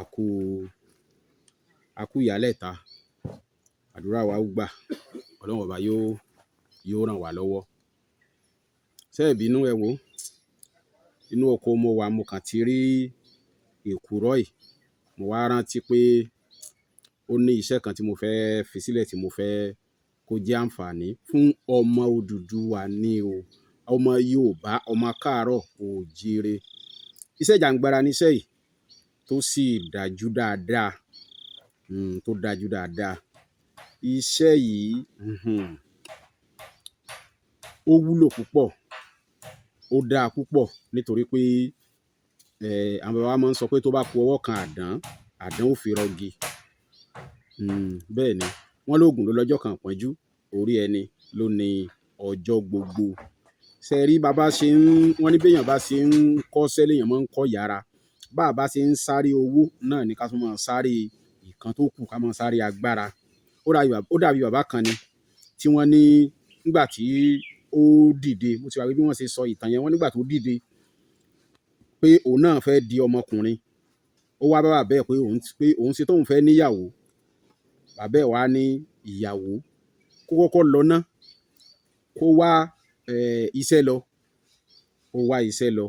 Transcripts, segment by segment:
A kú a kú ìyálẹ̀ta, àdúrà wa ó gbà, Ọlọ́run Ọba yóò ràn wá lọ́wọ́. Ṣé ẹ bínú, ẹ wò ó, inú oko mo wà, mo kàn ti rí èkùrọ́ yìí, mo wá rántí pé ó ní iṣẹ́ kan tí mo fẹ́ fi sílẹ̀ tí mo fẹ́ kó jẹ́ àǹfààní fún ọmọ Odùduwà ní o, ọmọ Yorùbá, ọmọ káàárọ̀ oòjíire. Iṣẹ́ ìjàǹgbara níṣẹ́ yìí tó sì dájú dáadáa, tó dájú dáadáa. Iṣẹ́ yìí ó wúlò púpọ̀, ó dáa púpọ̀ nítorí pé àwọn baba wa máa ń sọ pé tó bá ku ọwọ́ kan àdán, àdán ó fi rọgi. Bẹ́ẹ̀ ni, wọ́n lóògùn ló lọ́jọ́ kan ìpọ́njú, orí ẹni ló ní ọjọ́ gbogbo. Ṣé ẹ rí baba ṣe ń, wọ́n ní béèyàn bá ṣe ń kọ́ṣẹ́ léèyàn máa ń kọ́ yàrá. Bá a bá ṣe ń sáré owó náà ni ká tún máa sáré ìkan tó kù, ká máa sáré agbára. Ó dàbí bàbá kan ni tí wọ́n ní nígbà tí ó dìde, mo ti wá bí wọ́n ṣe sọ ìtàn yẹn, wọ́n nígbà tó dìde pé òun náà fẹ́ di ọmọkùnrin. Ó wá bá bàbá ẹ̀ pé òun ṣe tóun fẹ́ níyàwó. Bàbá ẹ̀ wá ní ìyàwó kó kọ́kọ́ lọ ná, kó wá iṣẹ́ lọ. Ó wá iṣẹ́ lọ.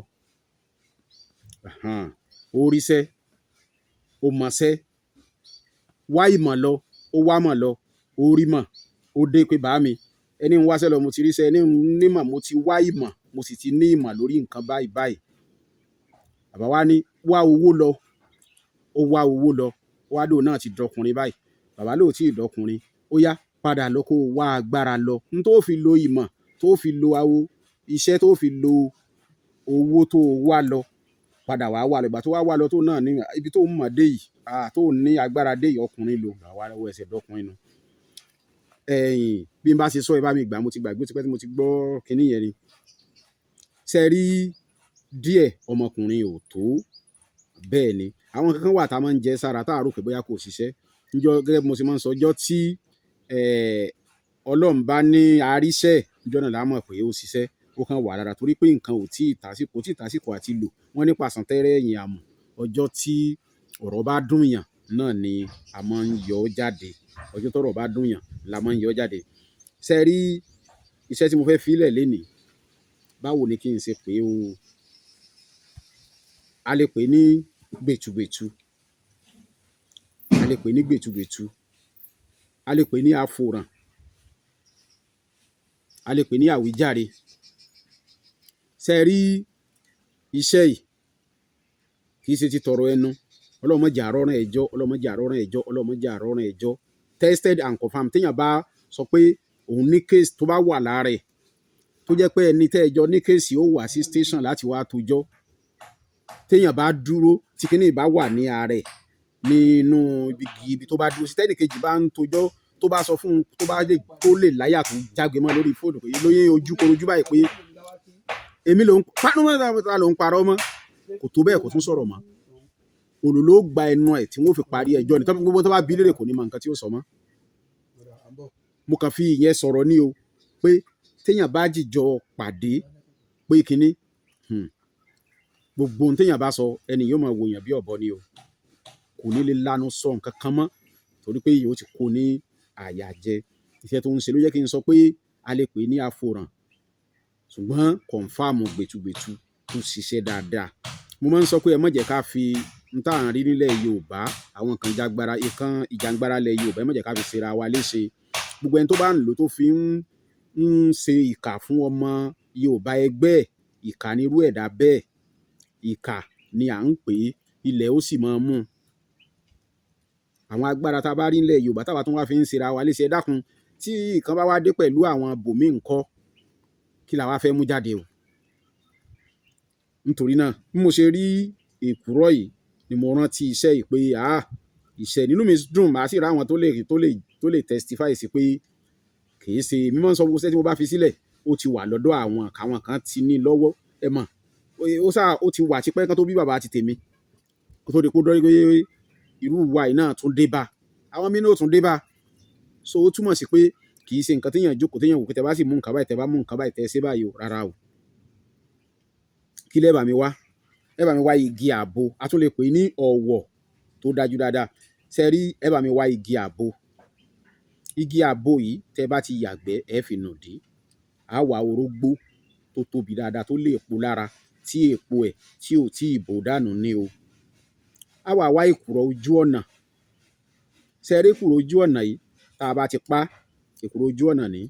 Ó ríṣẹ́, ó mọṣẹ́, wá ìmọ̀ lọ, ó wá mọ̀ lọ, ó rí mọ̀, ó dé pé bàámi, ẹni ń wáṣẹ́ lọ, mo ti ríṣẹ́, ẹni ń nímọ̀, mo ti wá ìmọ̀, mo sì ti ní ìmọ̀ lórí nǹkan báyìí báyìí. Bàbá wa ní wá owó lọ, ó wá owó lọ, ó wá lóun náà ti dọkùnrin báyìí. Bàbá lóò tí ì dọkùnrin, ó yá padà lọ kó wá agbára lọ. N tó fi lo ìmọ̀, tó fi lo awo, iṣẹ́ tó fi lo owó tó wá lọ, padà wá wá lọ. Ìgbà tó wá wá lọ tó náà ní ibi tó ń mọ̀ dé yìí, tó ní agbára dé yìí, ọkùnrin lò, bàbá wa lọ́wọ́ ẹsẹ̀ dọkùnrin nu. Ẹ̀yìn bí n bá ṣe sọ, ẹ bá mi gbà, mo ti gbàgbé tipẹ́ tí mo ti gbọ́ kinní yẹn ni. Ṣé ẹ rí díẹ̀ ọmọkùnrin ò tó? Bẹ́ẹ̀ ni, àwọn nǹkan kan wà tá a máa ń jẹ sára tá a rò pé bóyá kò ṣiṣẹ́. Níjọ́ gẹ́gẹ́ bí mo ṣe máa ń sọ, ọjọ́ tí Ọlọ́run bá ní àríṣẹ́, níjọ́ náà la mọ̀ pé ó ṣiṣẹ́, ó kàn wà lára torí pé nǹkan ò tí ì tásìkò, kò tí ì tásìkò àti lò. Wọ́n ní pàṣán tẹ́rẹ́ ẹ̀yìn àmù. Ọjọ́ tí ọ̀rọ̀ bá dùn yàn náà ni a máa ń yọ ọ́ jáde. Ọjọ́ tọ́rọ̀ bá dùn yàn la máa ń yọ ọ́ jáde. Ṣé ẹ rí iṣẹ́ tí mo fẹ́ fi lẹ̀ lénìí? Báwo ni kí n ṣe pè ó? A lè pè ní gbètùgbètù. A lè pè ní gbètùgbètù. A lè pè ní àfòràn. A lè pè ní àwíjàre. Ṣé ẹ rí iṣẹ́ yìí? Kì í ṣe ti tọ̀rọ̀ ẹnu. Ọlọ́run má jẹ́ á rọ́rán ẹjọ́, Ọlọ́run má jẹ́ á rọ́rán ẹjọ́, Ọlọ́run má jẹ́ á rọ́rán ẹjọ́. Tested and confirmed. Téèyàn bá sọ pé òun ní case tó bá wà lára ẹ̀, tó jẹ́ pé ẹni tẹ́ ẹ jọ ní case ó wá sí station láti wá tojọ́. Téèyàn bá dúró, tí kinní bá wà ní ara ẹ̀ nínú ibi tó bá dúró sí, tẹ́nì kejì bá ń tojọ́, tó bá sọ fún un, tó bá lè, tó lè láyà tó jágbe mọ́ lórí fóònù pé lóye ojú korojú báyìí pé èmi ló ń panu mọ́, ta ló ń parọ́ mọ́, kò tó bẹ́ẹ̀ kò tún sọ̀rọ̀ mọ́. Òlò ló gba ẹnu ẹ̀ tí wọ́n fi parí ẹjọ́ ni. Gbogbo tó bá bí léèrè kò ní mọ nǹkan tí ó sọ mọ́. Mo kàn fi ìyẹn sọ̀rọ̀ ní o pé téèyàn bá jìjọ pàdé pé kinní, gbogbo ohun téèyàn bá sọ, ẹni yóò máa wòyàn bí ọ̀bọ ni o. Kò ní lè lanu sọ nǹkan kan mọ́ torí pé yóò ti kó ní àyà jẹ. Iṣẹ́ tó ń ṣe ló jẹ́ kí n sọ pé a lè pè ní àfòràn, ṣùgbọ́n confirm gbètùgbètù tó ṣiṣẹ́ dáadáa. Mo máa ń sọ pé ẹ má jẹ́ ká fi n tá à ń rí nílẹ̀ Yorùbá, àwọn nǹkan ìjàngbara, nǹkan ìjàngbara ilẹ̀ Yorùbá, ẹ má jẹ́ ká fi ṣe ra wa léṣe. Gbogbo ẹni tó bá ń lò tó fi ń ṣe ìkà fún ọmọ Yorùbá ẹgbẹ́ ẹ̀, ìkà ni irú ẹ̀dá bẹ́ẹ̀. Ìkà ni à ń pè é, ilẹ̀ ó sì máa mú. Àwọn agbára tá a bá rí nílẹ̀ Yorùbá táwa tún wá fi ń ṣe ra wa léṣe, ẹ dákun, tí ìkan bá wá dé pẹ̀lú àwọn bòmíì ńkọ́, kí la wá fẹ́ mú jáde o? Nítorí náà, bí mo ṣe rí èkùrọ́ yìí ni mo rántí iṣẹ́ yìí pé iṣẹ́ nínú mi dùn, màá sì rí àwọn tó lè testify sí pé kì í ṣe èmi máa ń sọ gbogbo iṣẹ́ tí mo bá fi sílẹ̀, ó ti wà lọ́dọ̀ àwọn àwọn kan ti ní lọ́wọ́. Ẹ mọ̀, ó sá ó ti wà tipẹ́ kan tó bí bàbá ti tèmi. Kó tó di pé ó dọ́rí pé irú ìwà yìí náà tún dé bá. Àwọn mí náà ó tún dé bá. So ó túmọ̀ sí pé kì í ṣe nǹkan téèyàn jókòó téèyàn wò pé tẹ bá sì mú nǹkan báyìí, tẹ bá mú nǹkan báyìí, tẹ ṣe báyìí o, rárá o. Kí lẹ bá mi wá? Ẹ bá mi wá igi àbo, a tún lè pè ní ọ̀wọ̀. tó dájú dáadáa. Ṣe rí, ẹ bá mi wá igi àbo. Igi àbo yìí, tẹ́ bá ti yàgbẹ́, ẹ fi nù dí. Á wá orógbó tó tóbi dáadáa, tó lè po lára, tí èpo ẹ̀ tí ò tí ì bò dànù ní o. Á wá wá èkùrọ́ ojú ọ̀nà. Ṣe rí èkùrọ́ ojú ọ̀nà yìí, tá a bá ti pa èkùrọ́ ojú ọ̀nà ní,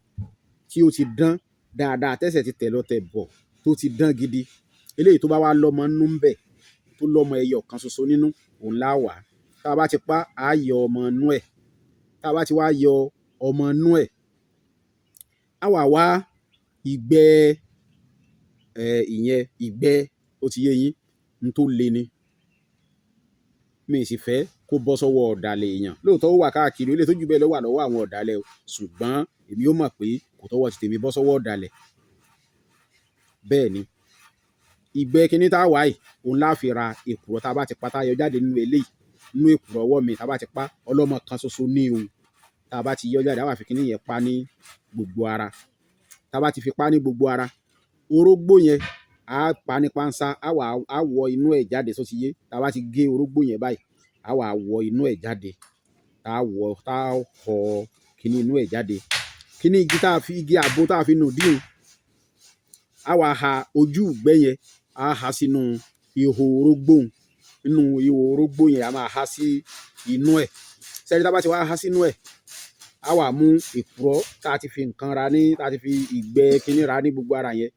tí ó ti dán dáadáa, tẹ́sẹ̀ ti tẹ̀ lọ tẹ̀ bọ̀, tó ti dán gidi. Eléyìí tó bá wá lọ́mọ nínú ń bẹ̀, tó lọ́mọ ẹyọ kan ṣoṣo nínú, òun lá wà. Tá a bá ti pa, á yọ ọmọ inú ẹ̀. Tá a bá ti wá yọ ọmọ inú ẹ̀, á wá wá ìgbẹ́, ìyẹn ìgbẹ́, ó ti yé yín, n tó le ni. Mi sì fẹ́ kó bọ́ sọ́wọ́ ọ̀dàlẹ̀ èèyàn. Lóòótọ́ ó wà káàkiri, eléyìí tó jù bẹ́ẹ̀ lọ wà lọ́wọ́ àwọn ọ̀dàlẹ̀ o, ṣùgbọ́n èmi ó mọ̀ pé kò tọwọ́ ti tèmi bọ́ sọ́wọ́ ọ̀dàlẹ̀. Bẹ́ẹ̀ ni, ìgbẹ́ kiní tá a wá yìí, òun lá fi ra èkùrọ́ tá a bá ti pa, tá a yọ jáde nínú eléyìí, nínú èkùrọ́ ọwọ́ mi tá a bá ti pa, ọlọ́mọ kan ṣoṣo ní o. Tá a bá ti yọ jáde, a wá fi kiní yẹn pa ní gbogbo ara. Tá a bá ti fi pa ní gbogbo ara, orógbó yẹn á pa ní pánsá, á wá á wọ inú ẹ̀ jáde, ṣó ti yé. Tá a bá ti gé orógbó yẹn báyìí, á wá wọ inú ẹ̀ jáde. Tá a wọ, tá a họ kiní inú ẹ̀ jáde. Kiní igi tá a fi, igi àgbo tá a fi nù díhun, á wá ha ojú ìgbẹ́ yẹn, á ha sínú ihò orógbó un. Nínú ihò orógbó yẹn, a máa há sí inú ẹ̀. Ṣé rí, tá a bá ti wá há sínú ẹ̀, á wá mú èkùrọ́ tá a ti fi nǹkan ra ní, tá a ti fi ìgbẹ́ kiní ra ní gbogbo ara yẹn,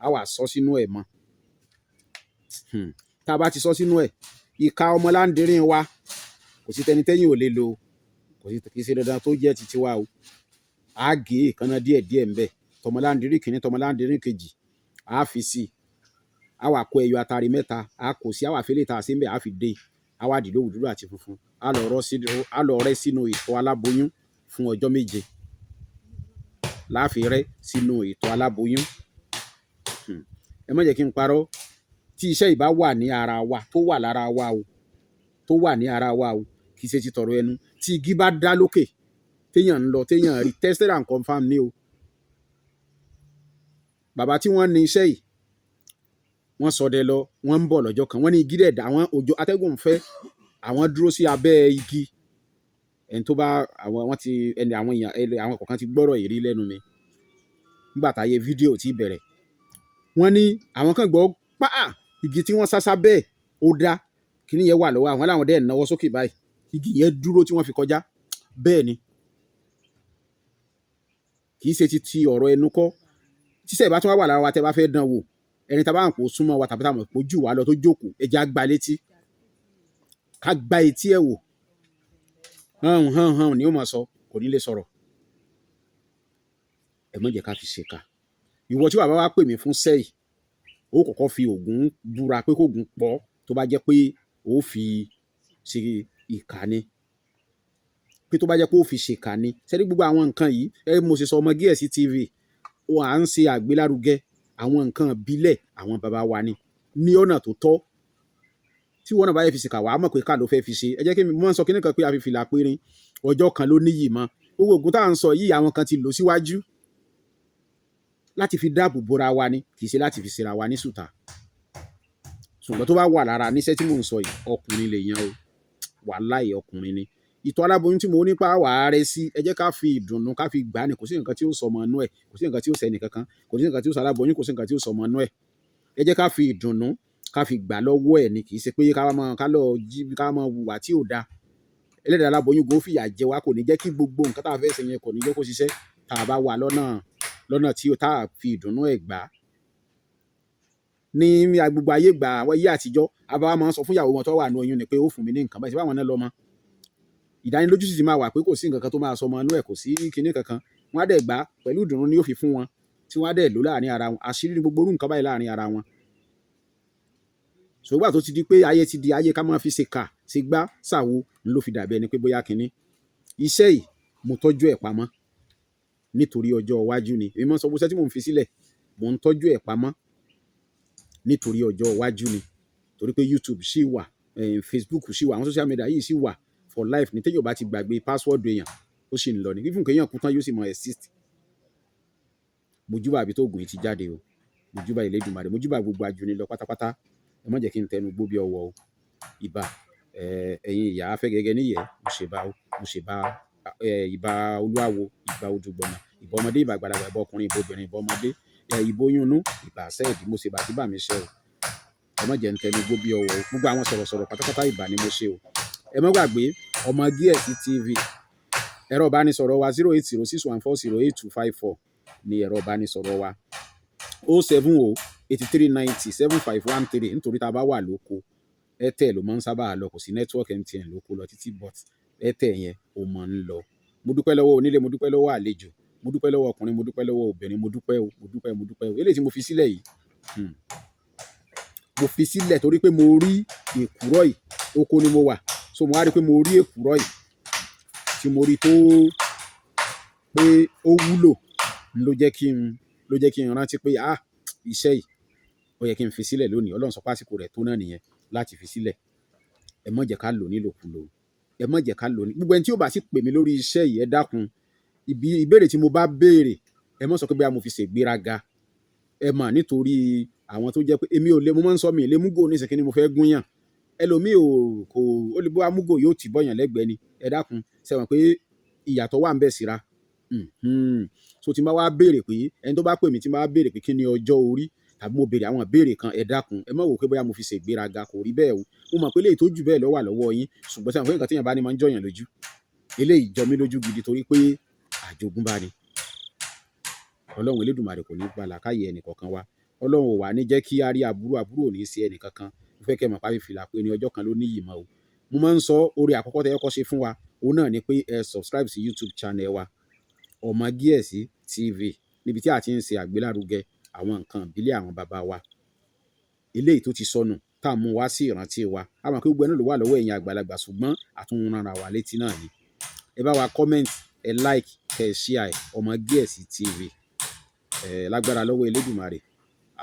á wá sọ sínú ẹ̀ mọ́. Tá a bá ti sọ sínú ẹ̀, ìka ọmọláńdìrín wa, kò sí tẹni tẹ́yìn ò lè lò, kò sí, kì í ṣe dandan tó jẹ́ titi wa o. Á gé èékánná díẹ̀ díẹ̀ ńbẹ̀. Tọmọláńdìrín kìíní, tọmọláńdìrín kejì, á fi sí i. Á wá kó ẹyọ atare mẹ́ta, á kó sí, á wá fi eléyìí tá a ṣe ńbẹ̀, á fi dé. Á wá dì lówù dúdú àti funfun. Á lọ rẹ́ sínú ìtọ̀ aláboyún fún ọjọ́ 7. Lá fi rẹ́ sínú ìtọ̀ aláboyún. Ẹ má jẹ́ kí n parọ́. Tí iṣẹ́ yìí bá wà ní ara wa, tó wà lára wa o, tó wà ní ara wa o, kì í ṣe ti tọ̀rọ̀ ẹnu. Tí igi bá dá lókè, téèyàn ń lọ, téèyàn rí, tested and confirmed ní o. Bàbá tí wọ́n ní iṣẹ́ yìí, wọ́n ṣọdẹ lọ, wọ́n ń bọ̀ lọ́jọ́ kan, wọ́n ní igi dẹ̀ dá, àwọn òjò atẹ́gùn fẹ́, àwọn dúró sí abẹ́ igi. Ẹni tó bá àwọn, wọ́n ti, ẹni àwọn èèyàn, ẹni àwọn kọ̀ọ̀kan ti gbọ́rọ̀ yìí rí lẹ́nu mi. Nígbà táyé fídíò ti bẹ̀rẹ̀. Wọ́n ní àwọn kan gbọ́ pa igi tí wọ́n sá sábẹ́ ẹ̀, ó dá. Kíní yẹn wà lọ́wọ́ àwọn, láwọn dẹ̀ náwó sókè báyìí. Igi yẹn dúró tí wọ́n fi kọjá. Bẹ́ẹ̀ ni. Kì í ṣe ti ti ọ̀rọ̀ ẹnu kọ́. Tíṣẹ́ ìbá tún wà lára wa tẹ́ bá fẹ́ dán wò, ẹni tá bá ń pò súnmọ́ wa tàbí tá mọ̀ pé ó jù wá lọ tó jókòó, ẹ jẹ́ á gbá létí. Ká gbá etí ẹ̀ wò. Hàn hàn hàn ni ó máa sọ, kò ní lè sọ̀rọ̀. Ẹ má jẹ́ ká fi ṣe kà. Ìwọ tí bàbá wa pè mí fún sẹ́yìí, ó kọ́kọ́ fi ògùn búra pé kógùn pọ̀, tó bá jẹ́ pé ó fi ṣe ìkà ni. Pé tó bá jẹ́ pé ó fi ṣe ìkà ni. Ṣé rí gbogbo àwọn nǹkan yìí, ẹ mo ṣe sọ ọmọ Gẹ̀ẹ́sì TV, ó à ń ṣe àgbélárugẹ àwọn nǹkan ìbílẹ̀ àwọn baba wa ni ní ọ̀nà tó tọ́. Tí ìwọ náà bá fẹ́ fi ṣe ìkà, wà á mọ̀ pé ká ló fẹ́ fi ṣe. Ẹ jẹ́ kí mi mọ̀ ń sọ kíní kan pé a fi fìlà périn, ọjọ́ kan ló níyì mọ́. Gbogbo ògùn tá à ń sọ yìí, àwọn kan ti lò síwájú láti fi dáàbò bora wa ni, kì í ṣe láti fi ṣera wa ní sùtà. Ṣùgbọ́n tó bá wà lára níṣẹ́ tí mò ń sọ yìí, ọkùnrin lè yan o. Wàláì ọkùnrin ni. Ìtọ̀ aláboyún tí mo ní pa wà á rẹ́ sí, ẹ jẹ́ ká fi ìdùnnú ká fi gbà á ni. Kò sí nǹkan tí ó sọ ọmọ inú ẹ̀, kò sí nǹkan tí ó sọ ẹnì kankan, kò sí nǹkan tí ó sọ aláboyún, kò sí nǹkan tí ó sọ ọmọ inú ẹ̀. Ẹ jẹ́ ká fi ìdùnnú ká fi gbà lọ́wọ́ ẹ̀ ni, kì í ṣe pé ká máa, ká lọ jí, ká máa hùwà tí ò da. Ẹlẹ́dàá aláboyún gan ó fìyà jẹ wá, kò ní jẹ́ kí gbogbo nǹkan tá a fẹ́ ṣe yẹn, kò ní jẹ́ kó ṣiṣẹ́. Tá a bá wà lọ́nà, lọ́nà tí ó, tá a fi ìdùnnú ẹ̀ gbà. Ní gbogbo ayé ìgbà àwọn ayé àtijọ́, baba wa máa ń sọ fún ìyàwó wọn tó wà nínú oyún ni pé ó fún mi ní nǹkan báyìí, ṣé báwọn náà lọ́mọ. Ìdánilójú sì ti máa wà pé kò sí nǹkan kan tó máa sọ ọmọ inú ẹ̀, kò sí kíní kankan. Wọ́n á dẹ̀ gbà pẹ̀lú ìdùnnú ni ó fi fún wọn, tí wọ́n á dẹ̀ lò láàrin ara wọn. Àṣírí ni gbogbo irú nǹkan báyìí láàrin ara wọn. Ṣùgbọ́n ìgbà tó ti di pé ayé ti di ayé ká máa fi ṣe kà, ṣe gbá, ṣàwo, ń ló fi dàbí ẹni pé bóyá kíní. Iṣẹ́ yìí mo tọ́jú ẹ̀ pamọ́ nítorí ọjọ́ iwájú ni. Èmi máa ń sọ gbogbo iṣẹ́ tí mò ń fi sílẹ̀, mò ń tọ́jú ẹ̀ pamọ́ nítorí ọjọ́ iwájú ni. Torí pé YouTube ṣì wà, Facebook ṣì wà, àwọn social media yìí ṣì wà for life ní. Téèyàn ò bá ti gbàgbé password èèyàn, ó sì ń lọ ní. Even kéèyàn kú tán, yóò sì mọ exist. Mojúbà àbí tó ògùn yìí ti jáde o. Mojúbà Elédùmarè, mojúbà gbogbo ajuni lọ pátápátá. Ẹ má jẹ́ kí n tẹnu gbó bí ọwọ́ o. Ìbà. Ẹ̀yin ìyá afẹ́gẹ́gẹ́ níyẹ̀, mo ṣe bá, mo ṣe bá, ìbà olúawo, ìbà ojúgbọ̀nà, ìbà ọmọdé, ìbà àgbàlagbà, ìbà ọkùnrin, ìbà obìnrin, ìbà ọmọdé, ìbò oyún inú, ìbà sẹ́ẹ̀dì, mo ṣe bá tí bà mí ṣe o. Ẹ má jẹ́ ń tẹnu gbó bí ọwọ́ o. Gbogbo àwọn sọ̀rọ̀sọ̀rọ̀ pátápátá ìbà ni mo ṣe o. Ẹ má gbàgbé Ọmọ Gíẹ̀sì TV. Ẹ̀rọ ìbánisọ̀rọ̀ wa 08061408254 ni ẹ̀rọ ìbánisọ̀rọ̀ wa. 07083907513, nítorí tá a bá wà lóko, Airtel ló máa ń sábà lọ, kò sí network MTN lóko lọ títí, but Airtel yẹn ó máa ń lọ. Mo dúpẹ́ lọ́wọ́ onílé, mo dúpẹ́ lọ́wọ́ àlejò, mo dúpẹ́ lọ́wọ́ ọkùnrin, mo dúpẹ́ lọ́wọ́ obìnrin, mo dúpẹ́ o, mo dúpẹ́, mo dúpẹ́ o. Eléyìí tí mo fi sílẹ̀ yìí, mo fi sílẹ̀ torí pé mo rí èkùrọ́ yìí, oko ni mo wà. So mo wá rí pé mo rí èkùrọ́ yìí tí mo rí tó pé ó wúlò ló jẹ́ kí n rántí pé, ah, iṣẹ́ yìí ó yẹ kí n fi sílẹ̀ lónìí. Ọlọ́run sọ pé àsìkò rẹ̀ tó náà nìyẹn láti fi sílẹ̀. Ẹ má jẹ́ ká lò nílòkulò. Ẹ má jẹ́ ká lò ní. Gbogbo ẹni tí ó bá sì pè mí lórí iṣẹ́ yìí, ẹ dákun. Ibi ìbéèrè tí mo bá béèrè, ẹ má sọ pé bóyá mo fi ṣègbéraga. Ẹ mọ̀ nítorí àwọn tó jẹ́ pé èmi ò lè, mo máa ń sọ mi lè múgò ní ìsìn kí ni mo fẹ́ gún yàn. Ẹlòmíì ò kò ó lè bóyá múgò yóò tì bọ́yàn lẹ́gbẹ̀ẹ́ ni. Ẹ dákun, ṣé ẹ mọ̀ pé ìyàtọ̀ wà níbẹ̀ síra. So tí n bá wá béèrè pé ẹni tó bá pè mí tí n bá béèrè pé kí ni ọjọ́ orí tàbí mo béèrè àwọn ìbéèrè kan, ẹ dákun, ẹ má wò pé bóyá mo fi ṣègbéraga, kò rí bẹ́ẹ̀ o. Mo mọ̀ pé eléyìí tó jù bẹ́ẹ̀ lọ wà lọ́wọ́ yín, ṣùgbọ́n ṣé ẹ mọ̀ pé nǹkan tí èèyàn bá ní máa ń jọ̀yàn lójú. Eléyìí jọ mí lójú gidi torí pé àjogúnbá ni. Ọlọ́run Elédùmarè kò ní gba làákàyè ẹnì kọ̀ọ̀kan wa. Ọlọ́run ò wá ní jẹ́ kí á rí aburú, aburú ò ní ṣe ẹnì kankan. Mo fẹ́ kí ẹ mọ̀ pé a fi fìlà pé ní ọjọ́ kan ló níyì mọ́ o. Mo máa ń sọ oore àkọ́kọ́ tí ẹ kọ́kọ́ ṣe fún wa, òun náà ni pé ẹ subscribe sí YouTube channel wa, Ọmọ Gíẹ̀sì TV, níbi tí a ti ń ṣe àgbélárugẹ àwọn nǹkan ìbílẹ̀ àwọn bàbá wa. Eléyìí tó ti sọnù tá a mú wá sí ìrántí wa. A mọ̀ pé gbogbo ẹ náà ló wà lọ́wọ́ ẹ̀yin àgbàlagbà, ṣùgbọ́n àtún rán ara wa létí náà ni. Ẹ bá wa comment, ẹ like, kẹ ẹ share ẹ, Ọmọ Gíẹ̀sì TV. Ẹ lágbára lọ́wọ́ Elédùmarè.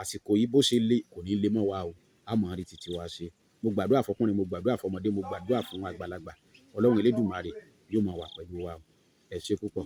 Àsìkò yìí bó ṣe le kò ní le mọ́ wa o. A mọ̀ rí titi wa ṣe. Mo gbàdúrà fún ọkùnrin, mo gbàdúrà fún ọmọdé, mo gbàdúrà fún àgbàlagbà. Ọlọ́run Elédùmarè yóò máa wà pẹ̀lú wa o. Ẹ ṣé púpọ̀.